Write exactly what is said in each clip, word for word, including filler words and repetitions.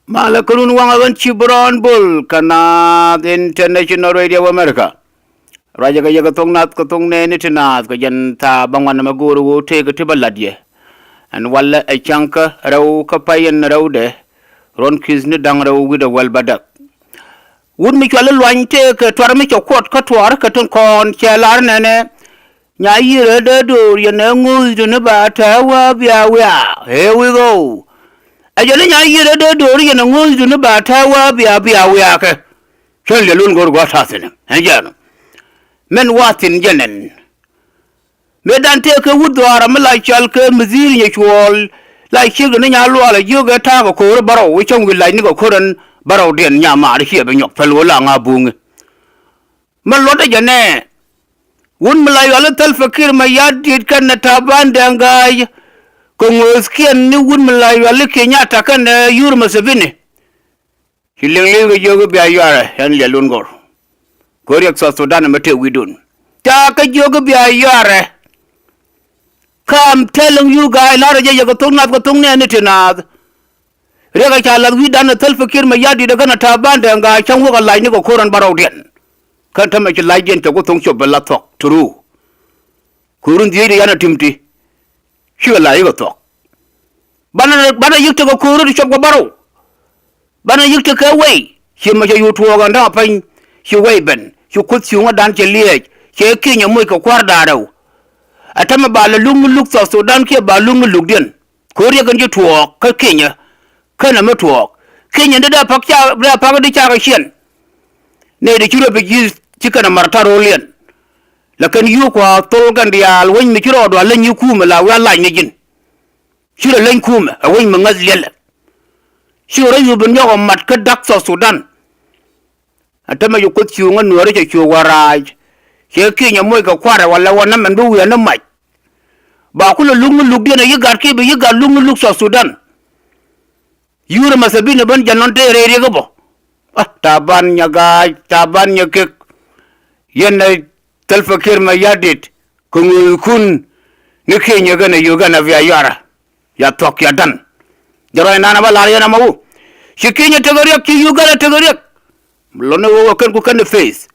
Malɛ kärun waŋä ɣän ci bi rɔɔn bol kä Naath International Radio America. Ruacä kɛ yɛ kɛ thok nath kɛ thok nɛɛni ti naath kɛ jɛn thaa bäŋuan ɛmɛ go̱o̱rä ɣöö tëëkɛ ti bä la̱t yɛ. Ɛn walɛ ɛ cäŋkä rɛw kä pay ɛn rɛwdɛ. Ruɔ̱n ki̱thni da̱ŋ rɛw wi̱cdɛ wäl bädäk. Wut mi cuali luany tëëkɛ tuar mi cɛ kuɔt kä tuar kɛ tin kɔn cɛ lar nɛnɛ. Nya yiëë rɛ dee do̱r yɛn ɛ ŋuuth duni ba tɛ wä bia wiaa. Here we go. Ɛ jɛn ni nya yiëë rɛ dee do̱r yɛn ɛ ŋuuth duni ba tɛ wä bia bia wiaa kɛ. Cä liɛl wun go̱r gua̱a̱th ta̱thi̱n ɛn jɛn. Mɛn wa̱a̱ thi̱n jɛn ɛn. Mëë dan tëëkɛ wut dhɔaarä mi la cɔal kɛ mi dhi̱i̱r nyɛ cuɔɔl. La ciekdɛ ni nya luaal ɛ jiök ɛ ta̱a̱ kɛ ko̱o̱r bärɔw i̱ cäŋ wi̱i̱ lac ni kɛ ko̱r ɛn bärɔwdiɛn nya maari ciɛ bi nyɔk päl ɣöö la ŋa̱a̱ buŋi. Mɛ luɔtdä jɛ nɛ. Wut mi la yuali Salva Kiir Mayardit kɛnɛ Taban Deng Gai. Kɛ ŋööthkiɛn ni wut mi la yuali Kenyatta kɛnɛ Yoweri Museveni. Ci liŋ li̱w kɛ jiök i̱ bia yuarɛ ɛn liɛl wun go̱r. Kɛ riɛk South Sudan ɛmɛ tëë wi̱i̱dun. Ca kɛ jiök i̱ bia yuarɛ. Kä I'm telling you guys, la̱rä jɛ yɛ kɛ thok nath kɛ thok nɛɛni ti naath. Riɛk a ca la̱th wi̱i̱dan ɛ Salva Kiir Mayardit ɛ kɛnɛ Taban Deng Gai cäŋ wä kɛ lac ni kɛ ko̱r ɛn bärɔwdiɛn. Kɛn täämɛ ci lacdiɛn cɛ ku thoŋ cop bɛ la thuɔ̱k true. Ko̱r in dhiecdɛ yan a tim ti. Cikɛ lac ikɛ thuɔ̱k. Banɛ banɛ yi̱k tekɛ ko̱r in cop kɛ bärɔw. Banɛ yi̱k tekɛ wei ci mɛ cɛ yut tuɔɔk ɛn da̱ŋ a pɛny. Ci wei ben ci kuoth cuŋädan cɛ liɛɛc cɛ Kenya moc kɛ kua̱r da̱a̱r rɛw. Ɛ täämɛ ba lɛ luk mi luk South Sudan kiɛ ba luk mi lukdiɛn. Ko̱r riɛk in ci tuɔɔk kä Kenya. Känɛ mi tuɔɔk Kenya in dee dee pak ca dee pak di cakɛ ciɛn. Nɛy di ci rɔ bi ji̱ ci kɛnɛ mar ta̱r ro̱o̱liɛn. Lɛ kɛn yio̱o̱k kua̱r thol kɛn diaal wec mi ci rɔɔdu a leny i̱ kumɛ la wi̱i̱ a lac ni ji̱n. Ci rɔ leny kumɛ ɛ wec mi ŋäth liɛlɛ. Ci rɔ yup in nyɔk ɛ mat kä da̱k South Sudan. Ɛ täämɛ ci kuoth cuŋä nuääri cɛ cuɔ̱k wä rac. Cɛ Kenya moc kɛ kua̱rɛ walɛ wä nɛmɛn bi wi̱i̱ ɛ ni mac. Ba kulɛ luk mi lukdiɛn ɛ yi̱ gat kiɛ bi yi̱ gat luk mi luk South Sudan. Yoweri Museveni ben jɛn nɔn tëë rɛy riɛk i̱ bä. Ah, Taban nyɛ ga̱a̱c, Taban nyɛ kek. Yɛn ɛ Salva Kiir Mayardit kɛ ŋööthkun ni Kenya kɛnɛ Uganda bia yuarɛ. Ya thuɔ̱k ya dan. Jɛ ruac naan ɛ bä la̱r yɛn ɛmɔ wu. Ci Kenya tekɛ riɛk, ci Uganda tekɛ riɛk. Lɔni ɣöö kɛn ku kɛn ɛ face.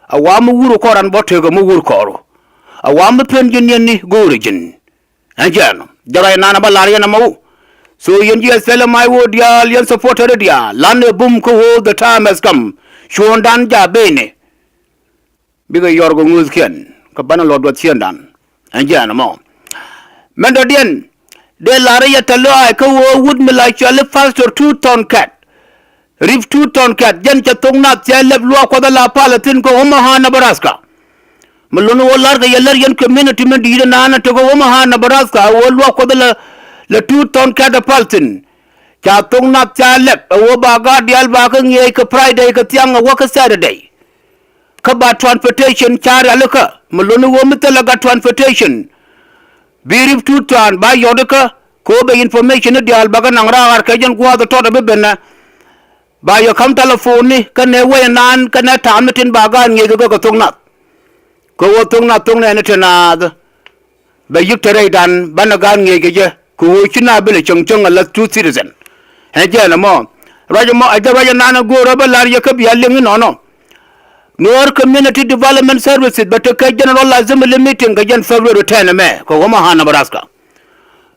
A wa mi wur kɔr an bɔ tekɛ mi wur kɔr. A wa mi pen ji̱n yɛn ni go̱o̱rɛ ji̱n. Ɛn jɛn jɛ ruac naan ɛ bä la̱r yɛn ɛmɔ wu. So yɛn ji̱ ɛ thilɛ mac ɣöö diaal yɛn supporter diaal lan ɛ bum kä ɣöö the time has come. Cuɔ̱ɔ̱ŋdan ja̱ benɛ. Bikɛ yɔr kɛ ŋuuthkiɛn kä banɛ luɔt duɔth ciëŋdan. Ɛn jɛn ɛmɔ. Mɛn dɔ̱diɛn dee la̱r yɛ tɛ̈th lɔaac kä ɣöö wut mi la cɔal i̱ Pastor Tut Thon Kɛt. Rip Tut Thon Kɛt jɛn cɛ thok nath cɛ lɛp luaak kuɔth ala pal thi̱n kä Omaha, Nebraska. Mi luni ɣöö la̱rkɛ yɛ lär yɛn community min di̱i̱t ɛnan ɛ tek kä Omaha, Nebraska ɛ ɣöö luaak kuɔth ala lɛ Tut Thon Kɛt ɛ pal thi̱n. Ca thok nath ca lɛp ɛ ɣöö ba gaat diaal ba kä ŋi̱eec kɛ Friday kɛ thiaŋ ɛ wä kä Saturday. Kä ba transportation ca rialikä mi luni ɣöö mi thilɛ gat transportation. Bi Rip Tut Thon ba yɔtikä kɛ ɣöö bɛ information ni diaal ba kɛ naŋ raar kɛ jɛn gua̱a̱th ɛ tɔt ɛ bi benɛ. Ba yɛ ka̱m telephone ni kä nɛ wec ɛnan kä nɛ ta̱a̱n mi tin ba gaat ŋi̱eec kɛ kɛ kɛ thok nath. Kɛ ɣöö thok nath thok nɛɛni ti naath. Bɛ yi̱k te rɛydan banɛ gaat ŋi̱eec kɛ jɛ kɛ ɣöö ci na bilɛ cäŋ cäŋ a lath two citizen. Ɛn jɛn ɛmɔ ruac ɛmɔ a jɛ ruac ɛnan ɛ go̱o̱r ɛ bä la̱r yɛ kä bia liŋ inɔnɔ. Nuer Community Development Services bɛ tekɛ General Assembly meeting kɛ jɛn February ten ɛmɛ kɛ Omaha, Nebraska.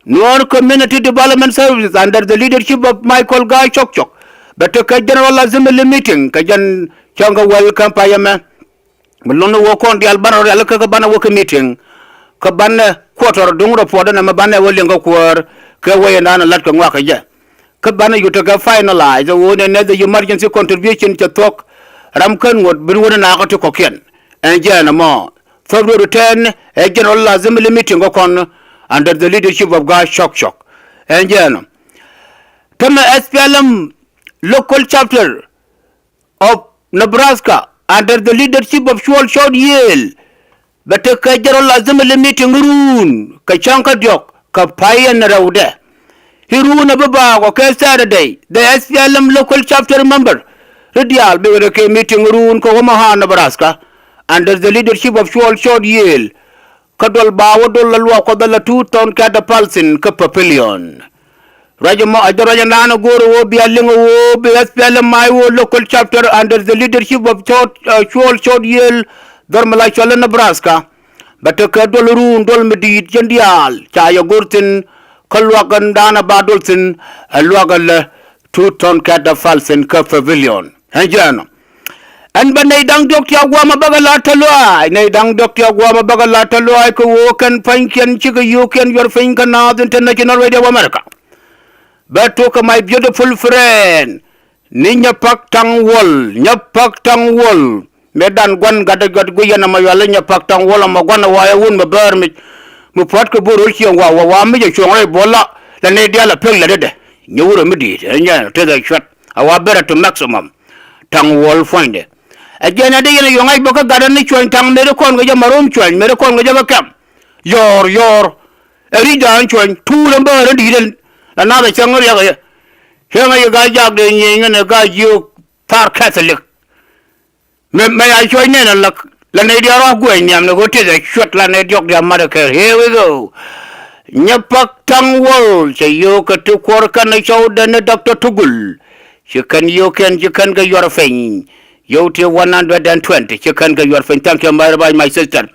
Nuer Community Development Services under the leadership of Michael Gai Cɔk Cɔk bɛ tekɛ General Assembly meeting kɛ jɛn cäŋ kɛ wäl kä pay ɛmɛ. Mi luni wä kɔn diaal banɛ rɔ rialikä kä banɛ wä kä meeting. Kä banɛ quarter duŋ report ɛn ɛmɛ banɛ wä liŋ kä kuäär kɛ wec ɛn da̱a̱n ɛ la̱t kɛ ŋuak kɛ jɛ. Kä banɛ yut tekɛ finalize ɛ ɣöö nɛ nɛ the emergency contribution cɛ thuɔ̱k. Ram kän ŋuɔ̱t bi wä ni naakä ti kɔ̱kiɛn. Ɛn jɛn ɛmɔ February ten ɛ General Assembly meeting kä kɔn under the leadership of Gai Cɔk Cɔk. Ɛn jɛn ɔ tämɛ S P L M local chapter of Nebraska under the leadership of Cuɔl Cɔt Yiëël. Bɛ tekɛ General Assembly meeting ruun kɛ cäŋ kä diɔ̱k kɛ pay ɛn rɛwdɛ. I̱ ruun ɛ bi baak ɔ kɛ Saturday the S P L M local chapter member. Ri diaal bikɛ rɛ kɛ meeting ruun kɛ Omaha, Nebraska under the leadership of Cuɔl Cɔt Yiëël. Kä duɔl ba wä duɔl la luaak kuɔth ala Tut Thon Kɛt ɛ pal thi̱n kä Papillion. Ruac ɛmɔ a jɛ ruac ɛndan ɛ go̱o̱r ɛ ɣöö bia liŋ ɛ ɣöö bi S P L M I ɣöö local chapter under the leadership of Chol, uh, Chol Chol Yiel dhɔr mi la cɔl ɛ Nebraska. Bɛ tekɛ duɔl ruun duɔl mi di̱i̱t cin diaal ca yɛ go̱r thi̱n kä luak ɛndan ɛ ba duɔl thi̱n ɛ luak ɛ lɛ two ton catapult thi̱n kä pavilion. Ɛn jɛɛnɔ. Ɛn bä nɛy da̱ŋ diɔ̱k ti a gua̱a̱m a bäkɛ la̱t te luaac, nɛy da̱ŋ diɔ̱k ti a gua̱a̱m a bäkɛ la̱t te luaac kɛ ɣöö kɛn pa̱nykiɛn cikɛ yio̱o̱kiɛn yuɔr piny kä Naath International Radio of America. Bä tok kɛ my beautiful friend ni Nyapak Taŋ Wuɔl, Nyapak Taŋ Wuɔl. Mëë dan gua̱n gat gat guic yɛn ɛmɔ yual i̱ Nyapak Taŋ Wuɔl ɛmɔ gua̱n ɛ wa̱a̱ ɛ wun mi bäär mi, mi pua̱t kɛ bo̱r ro̱l ciɛŋ wa̱a̱ wa̱a̱ wa̱a̱ mi jɛ cuɔ̱ŋ rɛy buɔ̱l la la nɛy diaal ɛ pek lät idɛ. Nyɛ wurɛ mi di̱i̱t ɛ nyɛ teth ɛ cuɛt a wa̱a̱ bɛr ɛ to maximum. Taŋ Wuɔl puɔ̱nydɛ. Ɛ jɛn ɛ dee yɛn ɛ yɔ̱ŋ ŋa̱c bä kä gat ɛ ni cuɔ̱ny Taŋ mëë dee kɔn kɛ jɛ marom cuɔ̱ny mëë dee kɔn kɛ jɛ kɛ kɛm. Yɔ̱ɔ̱r yɔ̱ɔ̱r. Ɛ ri̱c da̱a̱n cuɔ̱ny tuur ɛn bäär ɛn di̱i̱t ɛn. La naath ɛ cäŋ riɛk ɛ yɛ. Cäŋ ɛ yɛ ga̱a̱c jaak dee nyieny ŋän ɛ ga̱a̱c yio̱o̱k thar Catholic. Mɛ, mɛ ya cuɔ̱c nɛn ɛ läk la nɛy diaal rɔ̱ guɛc nhiam ni ɣöö tëth ɛ cuɛt la nɛy diɔ̱k diaal mat ɛ kɛɛr. Here we go. Nyapak Taŋ Wuɔl cɛ yio̱o̱k kɛ ti kuɔr kɛn ɛ cɔwdɛ ni Doctor Tugul. Ci kɛn yio̱o̱kiɛn ci kɛn kɛ yuɔr piny. Yio̱w ti one hundred and twenty ci kɛn kɛ yuɔr piny. Thank you very much, my sister.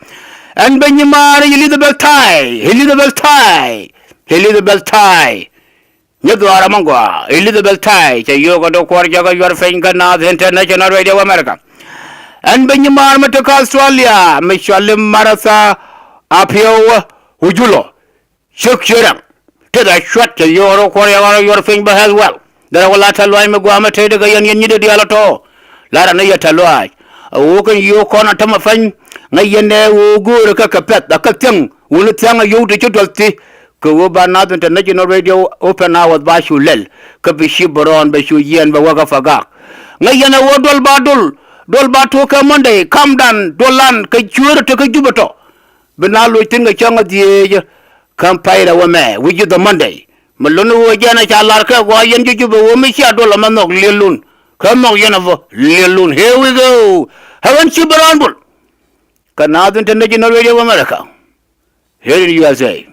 Ɛn ben nyimaar Elizabeth Tai, Elizabeth Tai, Elizabeth Tai. Nyɛ dhuaar ɛmɔ gɔaa Elizabeth Tai cɛ yio̱o̱k ɛ dɔ̱ kuɔr cɛ kɛ yuɔr piny kä Naath International Radio of America. Ɛn ben nyimaar mi te kä Australia mi cɔal i̱ Martha Apieu Wujulo. Ciek Cieraŋ. Tëth a cuat cɛ yio̱o̱k ɛ dɔ̱ kuɔr cɛ kɛ yuɔr piny bä as well. Derɛ wä la tɛ̈th luaac mi gua̱a̱ mi tëëdɛ kɛ yɛn yɛn nyi̱t ɛ diaal ɛ tɔ̱. Lar ɛn ni yɛ tɛ̈th luaac. A ɣöö kɛn yio̱o̱k kɔn a tämɛ pɛny ŋäc yɛn ɛ ɣöö göörä kɛ kɛ pɛ̈th a kɛ thiäŋ wuni thia̱ŋ a yio̱w ti ci duɔth ti. Kɛ ɣöö ba Naath International Radio open hours ba cu lɛl kä bi ci bɛ rɔɔn bɛ cu yiɛn bɛ wä kä pagak. Ŋäc yɛn ɛ ɣöö duɔl ba duɔl, duɔl ba tuɔɔk kɛ Monday, kamdan duɔlan kɛ cueerä te kä Jubɛ tɔ. Bi na loc thi̱n kɛ cäŋ a dhieec kä pay rɛw ɛmɛ, which is the Monday. Mi luni ɣöö jɛn ɛ ca lar kɛ gɔaa yɛn ji̱ Jubɛ ɣöö mi cia duɔl ɛmɛ nhɔk liɛlun. Kä nhɔk yɛn ɛ bä liɛlun. Here we go. Ɛ ɣän ci bɛ rɔɔn bul. Kä Naath International Radio of America. Here in U S A.